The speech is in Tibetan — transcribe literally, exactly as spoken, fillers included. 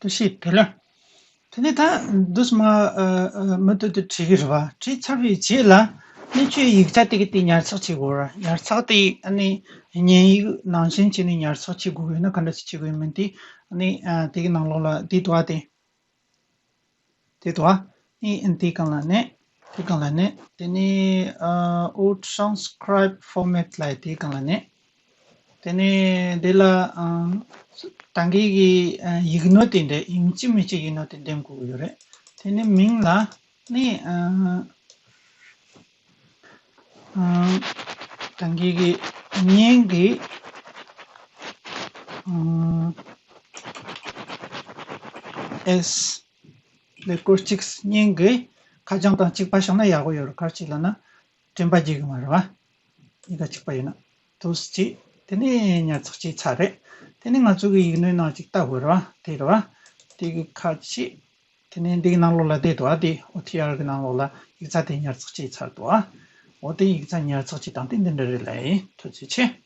ཐུགས་རྗེ་ཆེ། དེ་ལ། དེ་ནས་ད་འདུག་སེ་མ་ཨ་ཨ་མུ་མཐུད་དུ་བྲིས་ཀྱི་རེད་པ། བྲིས་ཚར་བའི་རྗེས་ལ་ནི་ཁྱོད་ཡིག་ཆ་དེ་གི་དེ་ཉར་ཚགས་བྱེད་དགོས་རེད། ཉར་ཚགས་དེ་ཨ་ནི་བརྙན་ཡིག་ནང་བཞིན་བྱས་ནས་ཉར་ཚགས་བྱེད་དགོས་ཡོད་ན་ག་འདྲ་ཞིག་བྱེད་དགོས་ཡོད་མིན་དེ་ཨ་ནི་ཨ་དེ་གི་ནང་ལོགས་ལ་དེ་འདུག་ཨ། དེ་དེ་འདུག་ཨ། ནི་ཨ་ནི་དེ་སྒང་ལ་ནི་དེ་སྒང་ལ་ནི་དེ་ནི་ཨ་ཨོ་transcript format ལབ་དེ་སྒང་ལ་ནི། དེ་ནས་འདི་ལ་ཨང་། ད་གིན་གྱི་ཨ་ཡིག་སྣོད་དེ་འདྲ་ཡིན་གཅིག་མིན་གཅིག་ཡིག་སྣོད་དེ་འདེམས་དགོས་ཀྱི་ཡོད་རེད། དེ་ནས་མིང་ལ་ནི་ཨ་ཨང་། ད་གིན་གྱི་བརྙན་གྱི་ཨང་། S ཀླད་ཀོར་གཅིག་བརྙན་གྱི་ཁ་བྱང་དང་གཅིག་པ་བཞག་ན་ཡག་པོ་ཡོད་རེད། ག་རེ་བྱས་ལབ་ན། དྲན་པ་བརྗེད་གི་མ་རེད་པ། གཉིས་ཀ་གཅིག་པ་ཡིན་ན། འདུག་སེ་བྱས། དེ་ནས་ཉར་ཚགས་བྱས་ཚར་རེད། དེ་ནས་ང་ཚོ་གི་ཡིག་སྣོད་ནང་ཅིག་ལྟ་དགོས་རེད་པ། དེ་རེད་པ། དེ་གི་ཁ་ཕྱེ། དེ་ནས་འདི་གི་ནང་ལོགས་ལ་བསྡད་འདུག་ཨ། དེ་ཨོ་ཐི་ཨར་གི་ནང་ལོགས་ལ་ཡིག་ཚགས་དེ་ཉར་ཚགས་བྱས་ཚར་འདུག་ཨ། འོ་དེ་ཡིག་ཚགས་ཉར་ཚགས་བྱེད་སྟངས་དེ་འདི་འདྲ་རེད་ལབ་ཡིན། ཐུགས་རྗེ་ཆེ།